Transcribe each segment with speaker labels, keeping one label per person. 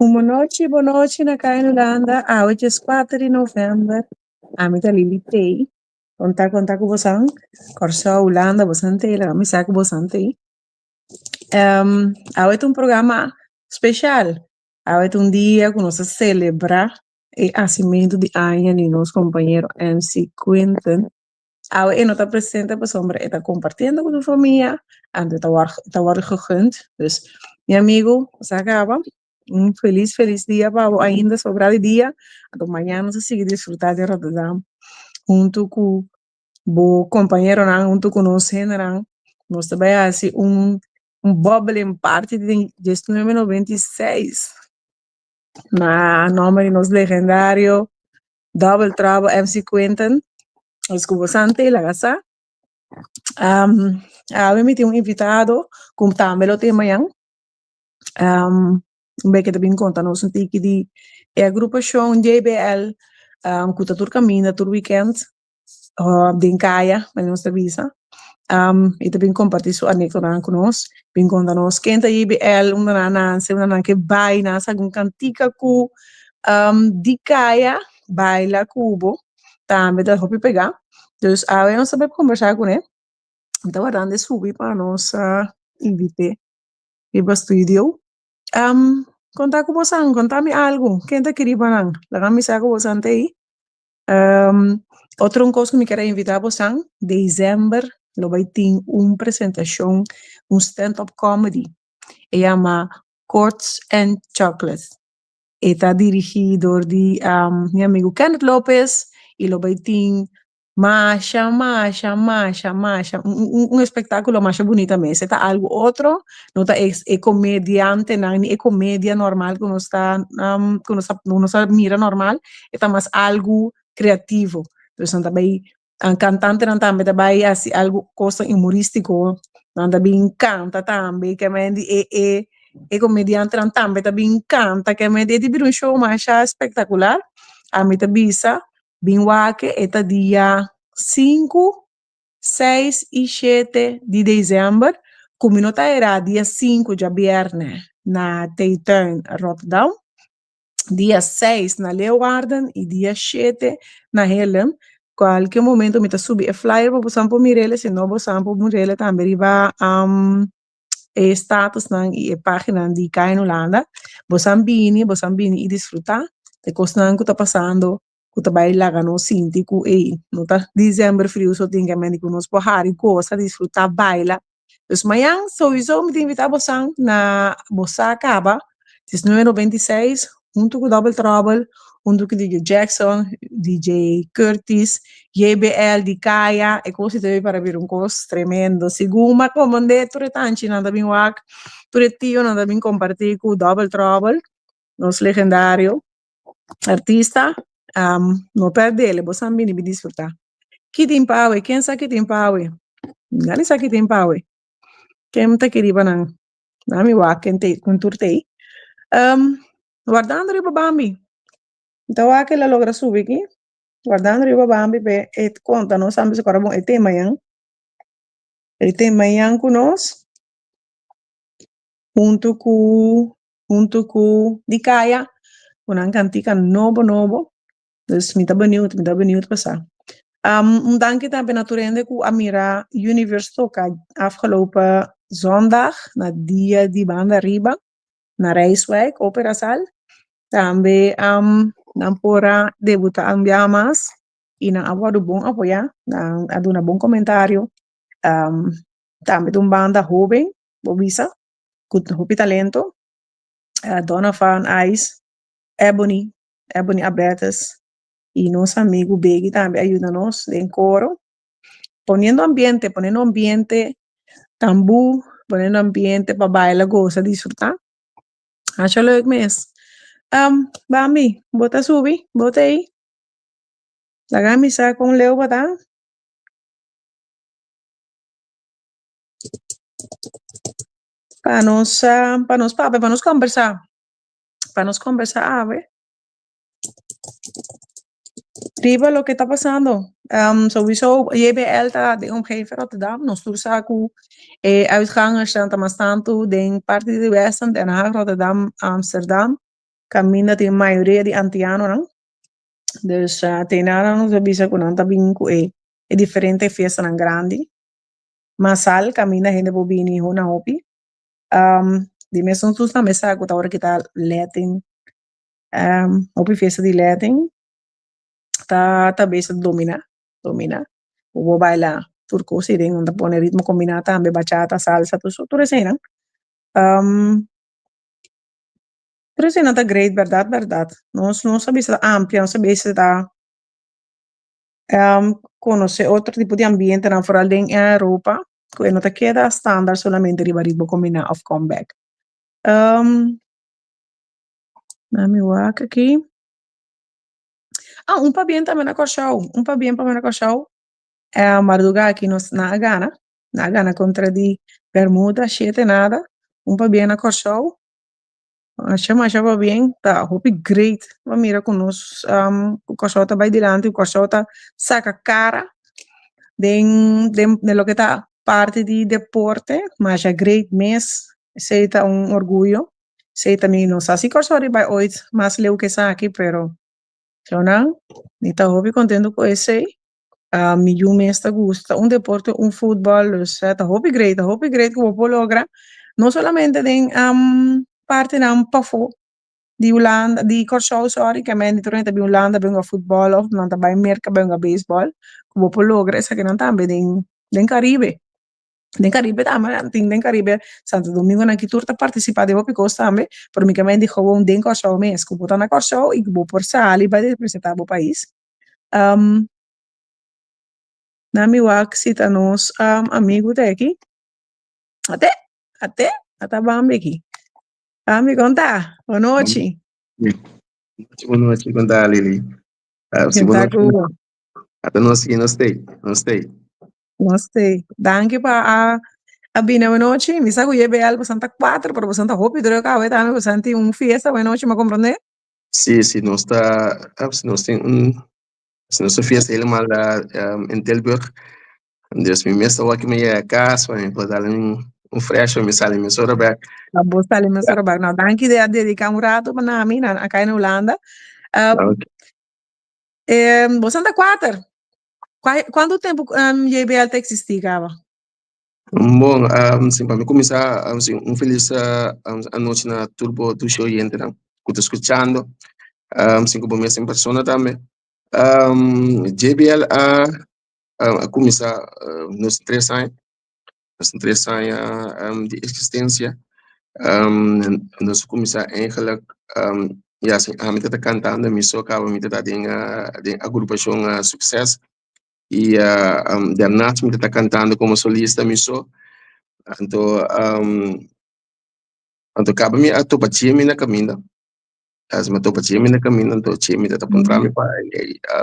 Speaker 1: Un bonochi, bonochi na Kai Hulanda. Awe 4 di novèmber. Ami ta Lili Tey. Konta konta ku bosan. Kòrsou, Hulanda, bosan tei, laga mi sa ku bosan tei. Awe ta un programa spesial. Awe ta un dia ku nos ta selebrá e hasimentu di aña di nos kompañero MC Quinten. Awe e no ta presente pasobra e ta kompartiendo ku su famia, anto e ta wòrdu gegund. Dus, mi amigu, sa kaba. Un felis, felis dia pa bo ainda sobrá di dia. Anto mañan nos ta sigui disfrutá di Rotterdam huntu ku bo kompañeronan, huntu ku nos hendenan. Nos ta bai hasi un bubbling party di 1996 na nòmber di nos legendario Double Trouble MC Quinten. Dus ku bosan tei, laga sa. Awe mi tin un invitado ku tambe lo tin mañan. Un beke ta bin konta nos un tiki di e agrupashon JBL, ku ta tur kaminda tur weekend den kaya, manera nos ta bisa. E ta bin kompartí su anekdotanan ku nos, bin konta nos ken ta JBL, unda nan a nase, unda nan ke bai, nan a saka un kantika ku di kaya baila ku bo, tambe ta hopi pegá. Dus awe nos ta bai kombersá kuné. Mi ta wardando e subi pa nos invit'é riba studio. Konta ku bosan, konta mi algu, ken ta kere pa nan? Laga mi sa ku bosan ta ei. Otro un kos ku mi kier a invitá bosan, desèmber lo bai tin un presentashon, un stand-up comedy. E yama Courts and Chocolates. E ta dirigí dor di mi amigu Kenneth Lopez i lo bai tin masha, masha, masha, masha, un espektákulo masha bunita mes. E ta algu otro, no ta e komediantenan ni e komedia normal ku nos ta mira normal, e ta mas algu kreativo. Dus nan ta bai, kantantenan tambe ta bai hasi algu kos humorístiko, nan ta bin kanta tambe, ke men di e komediantenan tambe ta bin kanta, ke men di e ta bira un show masha espektakular. Ami ta bisa, bin wak e, e ta dia 5, 6 i 7 di desèmber, ku mi no ta era dia 5 djabièrnè na Theetuin Rotterdam, dia 6 na Leeuwarden i dia 7 na Haarlem. Kualke momento mi ta subi e flyer pa boso por mir'é, si no boso por mir'é tambe riba e statusnan i e página di Kai Hulanda. Bosan bini i disfrutá di kosnan ku ta pasando, ku ta bai laga nos sinti ku ei, no ta desèmber friu so tin ke ku nos por hari, gosa, disfrutá, baila. Dus mañan sowieso mi ta invitá bosan na Bosa Kaba, 1996, huntu ku Double Trouble, huntu ku DJ Jackson, DJ Curtis, JBL di Kaya, e kos ta para bira un kos tremendo. Segun mi a komprondé, tur e tanchinan ta bin wak, tur e tionan ta bin kompartí ku Double Trouble, nos legendario artista, no pèrdè, bosan bini bin disfrutá. Ki tin pa awe? Ken sa ki tin pa awe? Nani sa ki tin pa awe? Ken ta kere pa nan? Nami wak ken te kun tur tei. Wardando riba Bambi. Anto wak el a logra subi aki. Wardando riba Bambi pe e konta nos tambe si kora bon e te mañan. E te mañan ku nos huntu ku di Kaya ku nan kantika nobo nobo. Dus mi ta benieuwd, mi ta benieuwd pa sa. Un danki tambe na tur hende ku a mira Universe toka afgelopen zondag na dia di Banda Riba na Rijswijk, Opera Zaal. Tambe nan por a debutá un biaha mas i nan a wòrdu bon apoyá, nan a duna bon komentario. Tambe ta un banda hóben, bo bisa, ku hopi talento. Donovan Ice, Ebony, Ebony Abertes i nos amigu Begi tambe a yuda nos den koro. Poniendo ambiente, poniendo ambiente, tambú, poniendo ambiente pa baila, gosa, disfrutá. Masha leuk mes. Bambi, bo ta subi, bo ta ei. Laga mi sa kon leu bo ta. Pa nos papia, pa nos kombersá. Pa nos kombersá awe. Riba loke ta pasando. Sowieso JBL ta den omgeving Rotterdam. Nos tur sa ku e uitgangers ta mas tantu den parti di Westen, Den Haag, Rotterdam, Amsterdam. kaminda tin mayoria di antianonan. Dus te nada nos a bisa ku nan ta bin ku e e diferente fiestanan grandi. Masal kaminda hende por bini hona hopi. Di mesun nos tambe sa ku ta ora kita Latin, hopi fiesta di Latin ta ta bisa domina, domina. Bo por baila tur kos ei den, nan ta pone ritmo kombiná tambe, bachata, salsa, tur tur eseinan. Tur eseinan ta great bèrdat bèrdat. Nos nos a bisa ta amplia, nos a bisa ta konosé otro tipo di ambientenan foral den Europa ku e no ta keda standaard solamente riba ritmo kombiná òf comeback. Lami wak aki. Ah, un pabien tambe na Kòrsou, un pabien tambe na Kòrsou. Mardugá aki nos nan a gana, nan a gana kontra di Bermuda shete nada. Un pabien na Kòrsou. Masha masha pabien, ta hopi great pa mira ku nos ku Kòrsou ta bai dilanti, ku Kòrsou ta saka kara den den den loke ta parti di deporte, masha great mes, esei ta un orguyo, esei ta mi no sa si Kòrsou riba bai oit mas leu ke esaki pero nan mi ta hopi kontento ku esei. Mi yu mes ta gusta un deporte, un futbòl, dus ta hopi great, ta hopi great ku bo por logra, no solamente den partinan pafó di Hulanda, di Kòrsou sòri, ke men di tur hende ta bin Hulanda bin hunga futbòl òf nan ta bai Merka bai hunga beisbòl, ku bo por logra esakinan tambe den den Karibe. Den Karibe tambe nan tin den Karibe, Santo Domingo nan ki tur ta partisipá den hopi kos tambe, pero mi ke men di gewoon den Kòrsou mes, ku bo ta na Kòrsou i ku bo por sali bai representá bo pais. Na mi wak si ta nos amigu ta aki. Ate, ate, ata Bambi aki. Bambi, kon ta? Bon nochi.
Speaker 2: Bon nochi, kon ta Lili?
Speaker 1: Si bon nochi.
Speaker 2: Ata nos aki, nos tei, nos tei.
Speaker 1: Nos tei. Danki pa a a bini awe nochi. Mi sa ku JBL bosan ta kuater, pero bosan ta hopi druk awe tambe, bosan tin un fiesta awe nochi, mi a komprende?
Speaker 2: Sí, sí, nos ta, nos tin un, nos ta fiesta helemaal in Tilburg. Dus mi mes ta wak mi yega kas, pa mi por dal un, un fresh, pa mi sali mesora bek.
Speaker 1: Pa bo sali mesora bek. Nou, danki di a dedica un rato pa nami, na acá in Hulanda.
Speaker 2: Ok.
Speaker 1: Bo santa kuater. Kuantu tempu JBL ta existi kaba?
Speaker 2: Bon, si pa mi kuminsá, si un felis anochi na tur bo dushi oyentenan ku ta skuchando, si ku bo mes en persona tambe. JBL a a kuminsá nos tres aña, nos tres aña di eksistensia. Nos a kuminsá eigenlijk, ya si ami ta kantando mi so kaba mi ta den den agrupashon Sukses. Y daarnaast mi ta cantando como solista mi so. Anto anto caba mi a topa Jimmy na caminda. As mi a topa Jimmy na caminda anto Jimmy ta puntra mi pa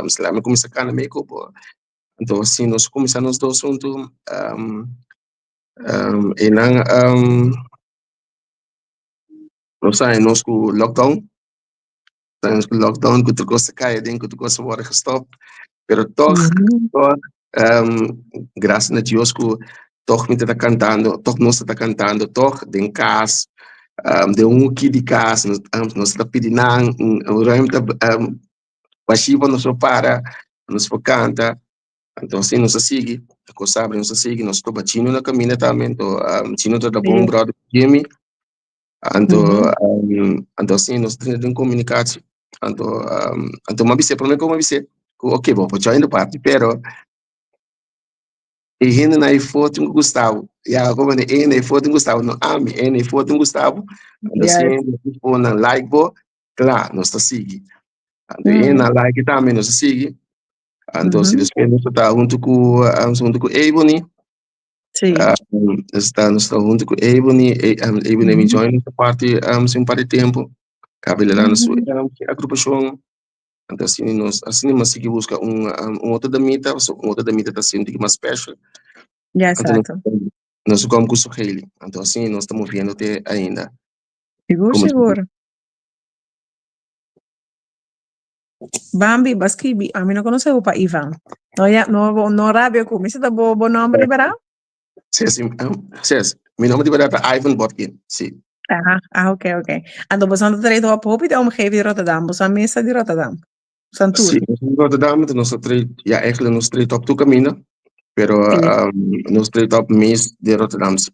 Speaker 2: si laga mi cuminsa canta mee cu bo. Anto si nos cuminsa nos dos hunto eynan nos a haña nos cu lockdown. Times ku lockdown ku tur kos a kai aden, ku tur kos a wòrdu gestòp. Pero tòg, tòg, grasia na Dios ku tòg mi ta kantando, tòg nos ta kantando, tòg den kas, den un huki di kas, nos ta pidi nan un ruimte bashí pa nos por para, pa nos por kanta. Anto asina nos a sigui, e kos abri nos a sigui, nos topa Chino na kaminda tambe, anto Chino ta bon bròder ku Jimmy. Anto, anto asina nos ta den komunikashon. Anto, anto mi a bis'é, promé ku mi a bis'é ku oke bo por join de party, pero e hendenan ei for tin ku gusta bo. Ya, komo e hende ei for tin gusta bo, no ami, e hende ei for tin gusta bo. Anto si e hende ei for nan like bo, kla, nos ta sigui. Anto e hendenan like tambe, nos ta sigui. Anto si despues nos ta huntu ku, huntu ku Ebony,
Speaker 1: Sí.
Speaker 2: Nos ta, nos ta hunto ku Ebony, e, Ebony mi join nos party sin un par di tempo. Kabe le dando su agrupashon. Anto asina nos, asina mas sigui buska un, un otro damita, so un otro damita ta sinti mas special.
Speaker 1: Ja,
Speaker 2: Anto nos,
Speaker 1: exacto.
Speaker 2: nos kom ku Suhaili. Anto asina nos ta moviendo te ainda.
Speaker 1: Sigur,
Speaker 2: Como
Speaker 1: sigur. Bambi, bo a scribi, ami no conoce bo pa Ivan. No, ya, no, no rabia cu mi. Si ta bo, bo nomber di verdad?
Speaker 2: Sí, sí, sí, mi nomber di verdad ta Ivan Botkin, sí.
Speaker 1: Ah, ah, oké, oké. Anto boso ta treed op hopi den omgeving di Rotterdam, boso mes ta di Rotterdam. Boso tur.
Speaker 2: Sí, nos ta di Rotterdam, anto nos ta treed, ja, eigenlijk nos treed op tur kaminda, pero nos treed op mes den Rotterdam sí.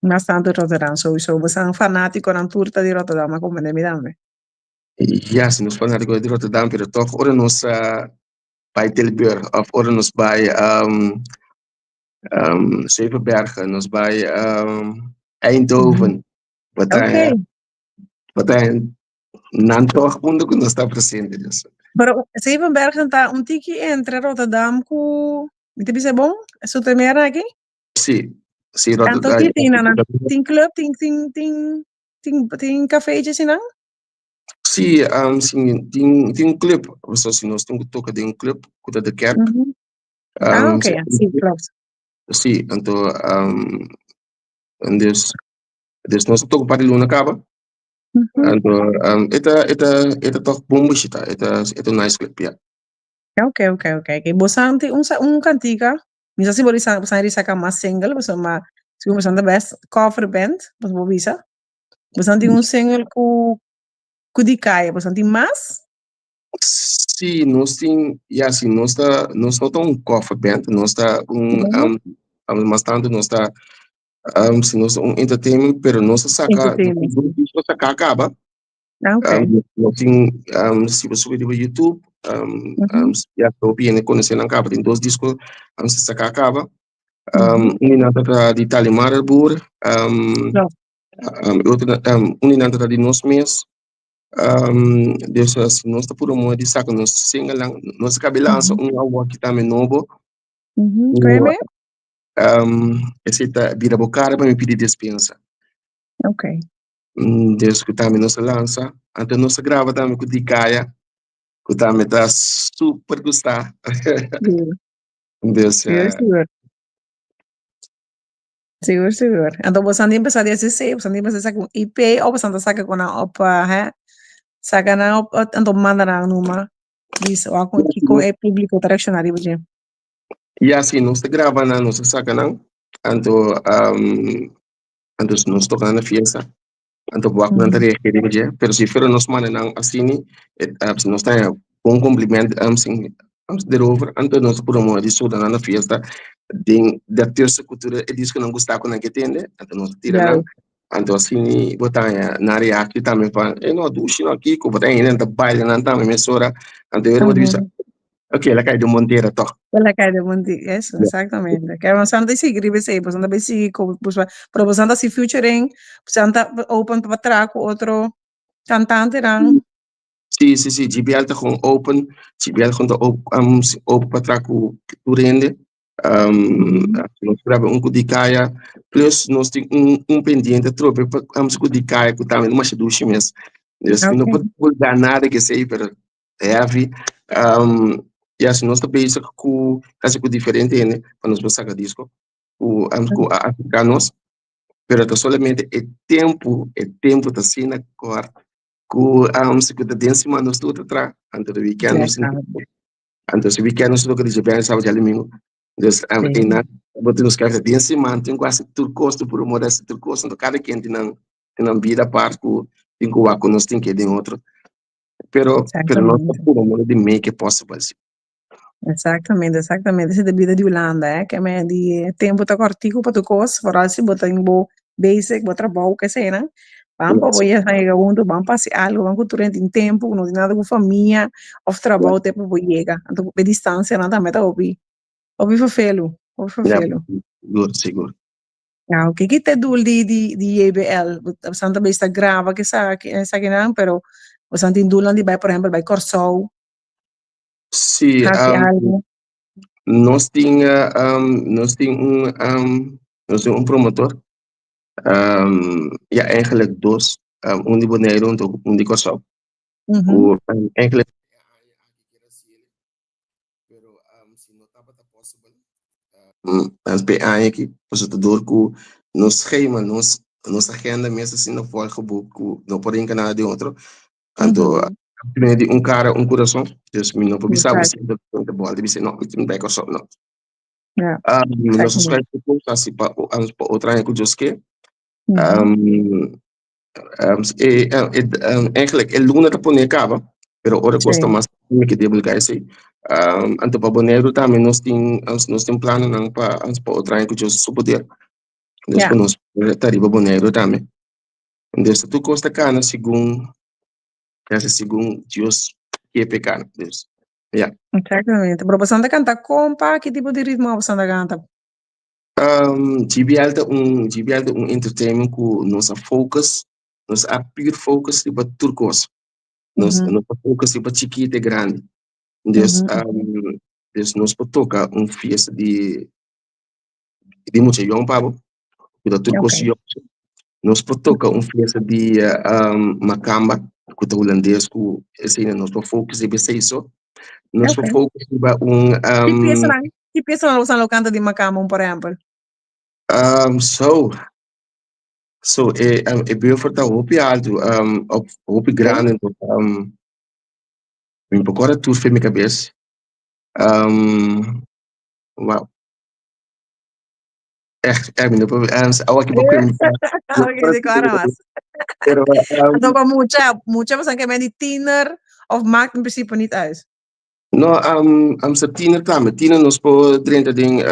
Speaker 1: Mas tantu Rotterdam, sowieso. Boso fanátikonan tur ta di Rotterdam, a komprendé mi tambe.
Speaker 2: Ja, si nos fanátiko ta di Rotterdam, pero tòg ora nos bai Tilburg òf ora nos bai Zevenbergen, nos bai Eindhoven, bo ta bo ta nan tòg unda ku nos ta presente dus.
Speaker 1: Pero Zevenbergen ta un tiki entre Rotterdam ku, mi ta bisa bon? Zoetermeer aki?
Speaker 2: Sí, sí,
Speaker 1: Anto
Speaker 2: Rotterdam.
Speaker 1: ki tin nan? Tin club, tin tin tin tin tin cafeetjes y nan?
Speaker 2: Sí, sí, tin tin un club, so si nos tin ku toka den un club ku ta De Kerk.
Speaker 1: Ah, oké, ja, sí, klopt.
Speaker 2: Sí, anto dus dus nos a toka un par di luna kaba. Anto e ta e ta e ta tòg bon bishita, e ta e ta un nice club, ja.
Speaker 1: Oké, oké, oké. Oké, boso tin un un kantika, mi sa si bo sa boso a saka mas single, boso ma sigur boso ta best cover band, boso por bisa. Boso tin un single ku ku di kaya, boso tin mas?
Speaker 2: Sí, nos tin, ya, sí, nos ta, nos no ta un cover band, nos ta un, mas tanto nos ta, si nos ta un entertainment, pero nos a saca,
Speaker 1: Entertainment.
Speaker 2: nos disco saca caba.
Speaker 1: Ah, ok.
Speaker 2: Nos tin, si bo subi riba YouTube, ya, hopi hende conoce nan caba, tin dos disco, se saca caba. Un di nan ta di Talimar el Boer, e otro, un di nan ta di nos mes. Dus si nos ta puru mooi di saka nos singelnan, nos a kabi lansa un awoki tambe nobo.
Speaker 1: Kue
Speaker 2: Esei ta Bira Bo Kara pa Mi Pidi Despensa. Dus ku tambe nos a lansa. Anto nos a graba tambe ku Dikaya, ku tambe ta super gusta. Dus.
Speaker 1: Sigur, sigur. Sigur, sigur. Anto boso a empezá di hasi boso a empezá saka un EP of boso a saka ku nan op hè, saka nan op anto manda nan numa bisa wak kon kiko e públiko ta reakshoná riba dje.
Speaker 2: Ya, sí, nos ta graba nan, nos ta saka nan, anto anto nos toka nan na fiesta, anto wak nan ta reagir riba dje, pero si fuera nos manda nan asini, nos ta haña bon compliment sin derover, anto nos ta puru moda di suda nan na fiesta den dat ku tur e diskonan gusta ku nan ke tende, anto nos ta tira nan, anto asini bo ta haña nan reactie tambe pa e no dushi no kiko, bo ta haña nan ta baila nan tambe mesora, anto e ora bo ta bisa ok el a kai den montera tòg.
Speaker 1: El a kai den montera, eso, exactamente. Ke boso ta sigui riba esei, boso ta bai sigui ku, pero boso ta hasi featuring, boso ta open pa traha ku otro kantantenan.
Speaker 2: Sí, sí, sí, GBL ta gewoon open, GBL gewoon ta open pa traha ku tur hende. Nos graba un ku Dikaya, plus nos tin un un pendiente atrobe pa ku Dikaya ku tambe ta masha dushi mes. Dus mi no por divulga nada ke esei, pero heavy. Ya, si nos ta bezig ku kasi ku diferente hende pa nos por saka disko ku ku a aserka nos, pero ta solamente e tempu, e tempu ta asina kort ku si ku ta den siman nos tur ta traha, anto di weekend nos tin anto si weekend nos toka di djabièrnè, sábado, djadumingu. Dus einan bo tin nos kasa den siman tin ku hasi tur kos, tin puru moda hasi tur kos, anto kada ken tin nan tin nan bida apart ku tin ku wak ku nos tin ke den otro. Pero pero nos ta puru moda di make it possible si.
Speaker 1: Exactamente, exactamente. Esei ta bida di Hulanda, eh. Ke men di tempu ta kòrtiku pa tur kos, foral si bo tin bo basic, bo trabou, ke eseinan. Ban pa bo yega huntu, ban pa hasi algu, ban ku tur hende tin tempu, ku no tin nada ku famia òf trabou te pa bo yega. Anto ku e distansianan tambe ta hopi, hopi ferfelu, hopi ferfelu.
Speaker 2: Sigur, sigur.
Speaker 1: Ah, ok. Ki ta e doel di di di JBL? Boso ta bes ta graba ke esaki, esakinan, pero boso tin doelnan di bai, por ehempel, bai Kòrsou.
Speaker 2: Sí,
Speaker 1: Hasi algo.
Speaker 2: nos tin nos tin un nos tin un promotor, ya eigenlijk dos, un di Boneiru un di Kòrsou. Ku eigenlijk pero si no tabata possible p'e aña aki pasobra ta dor ku nos schema, nos nos agenda mes asina volgeboek ku no por hinka nada den otro. Anto primer di un kara un kurason, dus mi no por bisa bo si mi ta bòlta bisa no mi tin bai Kòrsou no. Nos a sklai tur kos hasi pa pa otro aña ku Dios ke. E, e, um, e, um, eigenlijk e luna ta pone kaba, pero ora kosta mas mi ke divulgar esei. Anto pa Boneiru tambe nos tin planonan pa otro aña ku Dios su poder. Dus pa nos ta riba Boneiru tambe. Dus tur kos ta kana segun, kasi segun Dios ke p'e kana. Dus, ja.
Speaker 1: Exactamente. Pero boso ta kanta kompa, ki tipo di ritmo boso ta kanta?
Speaker 2: GBL ta un entertainment ku nos a focus, nos a pure focus riba tur kos. Nos nos a focus riba chikí te grandi. Dus dus nos por toka un fiesta di mucha yòn pa bo, ku ta tur kos yòn. Nos por toka un fiesta di makamba, ku ta hulandes ku esei nos por focus riba esei so. Nos por focus riba un
Speaker 1: Ki piesanan, ki piesanan boso lo kanta di makamba, por ehèmpel?
Speaker 2: So e buffer ta hopi altu, of hopi grandi, mi por kòrda tur for mi kabes. Wow. Echt, echt, mi no por, awor aki bo
Speaker 1: Ok, di kòrda mas.
Speaker 2: Pero
Speaker 1: Anto pa mucha, mucha boso ke men di tiener of maakt in principe niet uit?
Speaker 2: No, sa tiener tambe. Tiener nos por drenta den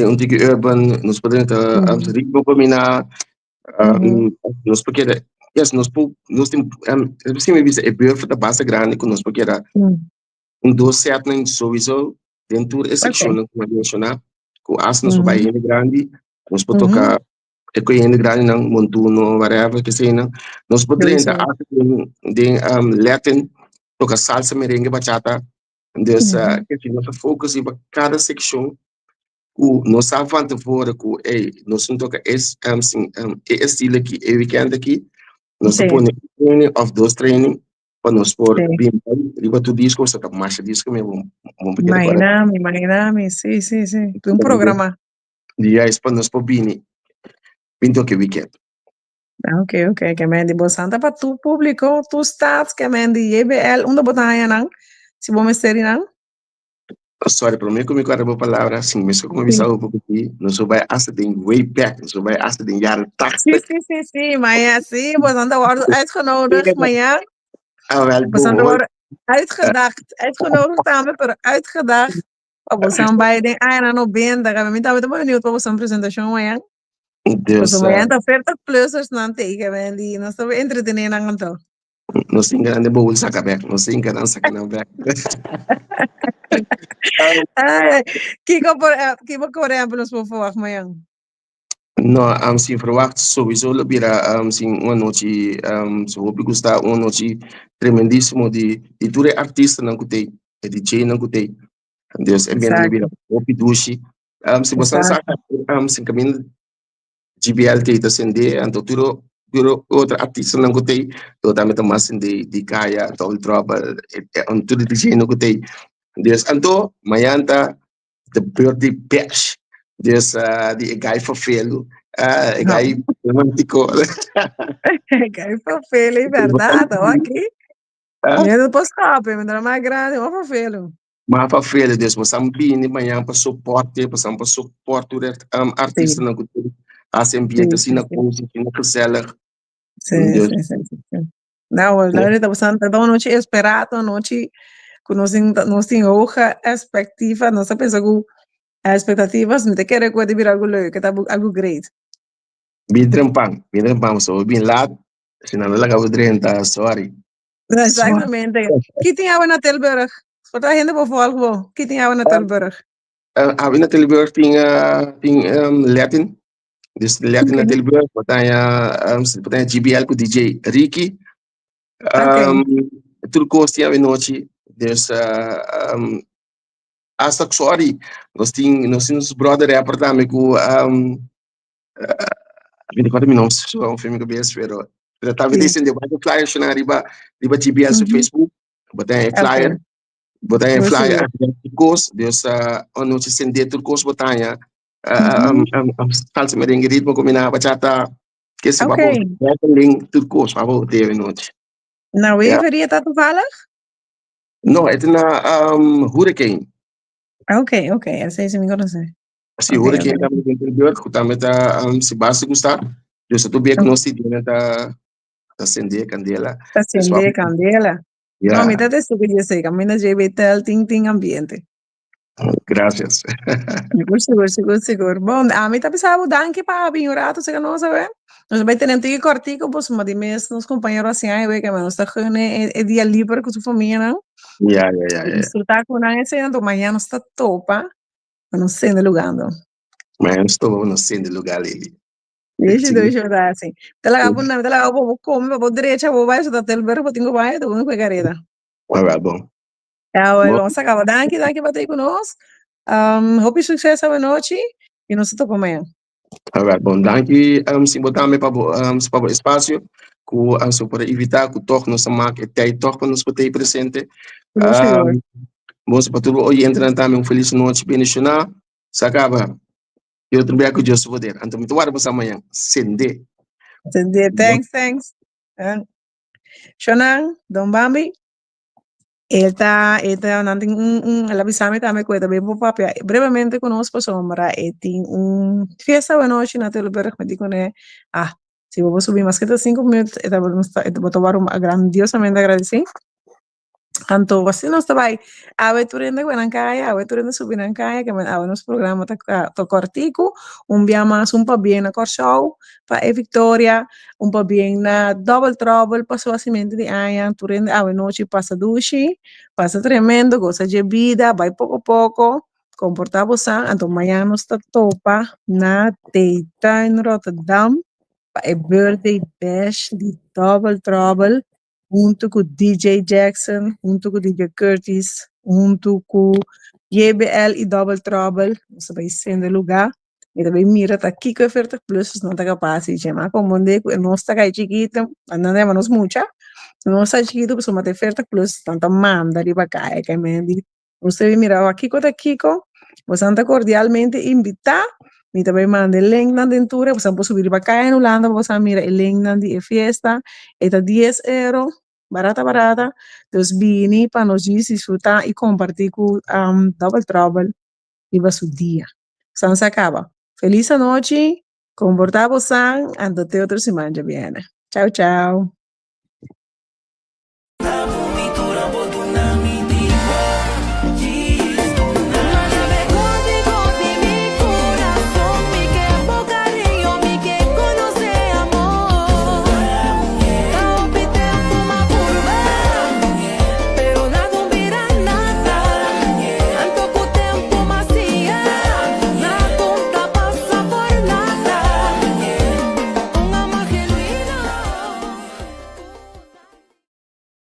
Speaker 2: un tiki urban, nos por drenta ritmo kombiná, nos por keda, yes, nos por, nos tin, si mi bisa e buffer ta basta grandi ku nos por keda un dos setnan sowieso den tur e sekshonnan ku mi a menshoná, ku asta nos por bai hende grandi, nos por toka e ku hende grandinan, montuno, whatever, ke eseinan. Nos por drenta asta den Latin, toka salsa, merengue, bachata. Dus ke nos a focus riba kada sekshon ku nos sa van tevoren ku ey, nos tin toka es, sin, e estilo aki, e weekend aki, nos ta pone un training of dos training pa nos por bin riba tur disko, sa ta masha disko mi bon bon por keda kòrda.
Speaker 1: Imaginami, imaginami, sí, sí, sí. Tur un programa.
Speaker 2: Juist, pa nos por bini, bin toka e weekend.
Speaker 1: Ok. Ke men di bo santa pa tur públiko, tur stad, ke men di JBL, unda bo ta haña nan? Si bo mester di nan?
Speaker 2: Sorry, promé ku mi kòrda bo palabra, sin mes ku mi bisa bo poko di, nos a bai asta den way back, nos a bai asta den jaren 80.
Speaker 1: Sí, mañana, sí, bo ta worden uitgenodigd mañana.
Speaker 2: Ah, wel,
Speaker 1: Bo
Speaker 2: bon, hoor.
Speaker 1: worden uitgedaagd, uitgenodigd tambe, pero uitgedaagd. Pa bo bai den añanan 90, mi tambe ta benieuwd pa bo presentashon mañana.
Speaker 2: Dus,
Speaker 1: Paso mañana ta 40-plussers nan tegen, men, di nos ta entretener nan anto.
Speaker 2: Nos tin grande bowl saka bek, nos tin nan saka nan bek.
Speaker 1: Ay, kiko kiko por ehèmpel nos por verwacht mañana?
Speaker 2: No, sin verwacht sowieso lo bira sin un anochi, so hopi gusta un anochi tremendísimo di tur e artistanan ku t'ei, e DJ-nan ku t'ei. Dus e ambiente lo bira hopi dushi. Si bo saka sin kaminda GBL t'ei ta sende, anto tur otro artistanan ku t'ei, lo tambe ta mas sende di Kaya, Double Trouble, tur e DJ-nan ku t'ei. Dus anto mañana ta the birthday bash. Dus di e guy Fafelo, e guy romántico.
Speaker 1: Guy Fafelo, é verdade, ok. Mi no por stop, mi no mas grande, mas Fafelo.
Speaker 2: Ma Fafelo, dus bo san bini mañana pa soporte, bo san pa support tur e artistanan ku t'ei, hasi ambiente asina cozy, asina gezellig.
Speaker 1: Sí, sí. Nou, la ta bastante, ta un anochi esperado, un anochi ku nos tin hoge expectativa, nos ta pensa ku expectativas, mi ta kere ku ta bira algo leuk, ta algo great.
Speaker 2: Bin trempan, bin trempan, so bin laat, si nan no laga bo drenta, sorry.
Speaker 1: Exactamente. Ki tin awe na Tilburg? Por hende por volg bo. Ki tin awe na Tilburg?
Speaker 2: Awe na Tilburg tin Latin. Dus Latin na Tilburg, bo ta GBL ku DJ Ricky. Tur kos tin awe nochi. Dus hasta, sorry, nos tin nos brother rapper tambe ku mi no kòrda mi nòmber so for mi kabes, pero tambe dicen de bai flyer shona riba GBL su Facebook. Bo ta e flyer. Bo ta e flyer tur kos. Dus anochi sende tur kos bo ta haña salsa, merengue, ritmo kombiná, bachata, ke si bo link tur kos pa bo te anochi.
Speaker 1: Na Weverie ta toevallig?
Speaker 2: No, e ta na Hurricane.
Speaker 1: Ok, esei si mi konosé.
Speaker 2: Si, Hurricane tambe den Tilburg, ku tambe ta si basta gusta. Dus tur bia ku nos tin ta ta sende kandela.
Speaker 1: Ta sende kandela.
Speaker 2: Ja.
Speaker 1: No, mi ta testigo di esei, kaminda JBTel tin tin ambiente.
Speaker 2: Gracias.
Speaker 1: Sigur, sigur, sigur, sigur. Bon, ami ta bisa bo danki pa bin un rato cerca nos awe. Nos a bai tene un tiki kortico, pasobra di mes nos compañero a siña awe ke nos ta gun e e dia liber ku su famianan.
Speaker 2: Ja, ja, ja, ja.
Speaker 1: Disfruta ku nan esei, anto mañana nos ta topa pa nos sende lugar anto.
Speaker 2: Mañana nos topa pa nos sende lugar, Lily.
Speaker 1: Dushi, dushi, ta así. Ta laga bo na, ta laga bo bo come, pa bo drecha, bo bai, so ta Tilburg, bo tin ku bai, ta bon ku e kareda.
Speaker 2: Alright, bon.
Speaker 1: Ja, wel, nos a kaba. Danki, danki pa ta ku nos. Hopi sukses awanochi i nos ta topa mañan.
Speaker 2: Alright, bon, danki si bo tambe pa bo pa bo espasio ku a so por a invitá ku tòg nos a mak e tei tòg pa nos por ta ei presente. Bon, pa tur bo oyentenan tambe un felis nochi bendishoná. Sa kaba. I otro bia ku Dios su poder. Anto mi ta warda boso mañan. Sende.
Speaker 1: Sende, thanks, thanks. Shonan, Don Bambi. El ta, e ta, nan tin un, un, el a bisa mi tambe ku e ta bin por papia brevemente ku nos pasobra e tin un fiesta awanochi na Tilburg. Mi di kuné, ah, si bo por subi maske ta sinku minüt, e ta, bo ta wòrdu grandiosamente agradesí. Anto asina nos ta bai, awe tur hende ku nan kaya, awe tur hende subi nan kaya, ke men awe nos programa ta ta kòrtiku, un bia mas un pabien na Kòrsou pa e viktoria, un pabien na Double Trouble pa su hasimentu di aña, tur hende awe nochi pasa dushi, pasa tremendo, gosa dje bida, bai poko poko, komportá bo san, anto mañan nos ta topa na Theetuin Rotterdam pa e birthday bash di Double Trouble. Huntu ku DJ Jackson, huntu ku DJ Curtis, huntu ku JBL i Double Trouble, nos ta bai sende lugá, mi ta bai mira ta kiko e 40 plus nan ta kapas di dje, m'a komprondé ku e nos ta kai chikitu, nan ta yama nos mucha, nos ta chikitu pasobra ta e 40 plus nan ta manda riba kaya, ke men di Nos ta bin mira awor kiko ta kiko. Bosan ta kordialmente invitá. Mi ta bai manda e linknan den tur. Bosan por subi riba Kaya en Hulanda pa bosan mira e linknan di e fiesta. E ta dies euro, barata barata. Dus bini pa nos djis disfrutá i kompartí ku Double Trouble riba su dia. Bosan sa kaba. Felis anochi, komportá bosan, anto te otro siman djabièrnè. Chau chau.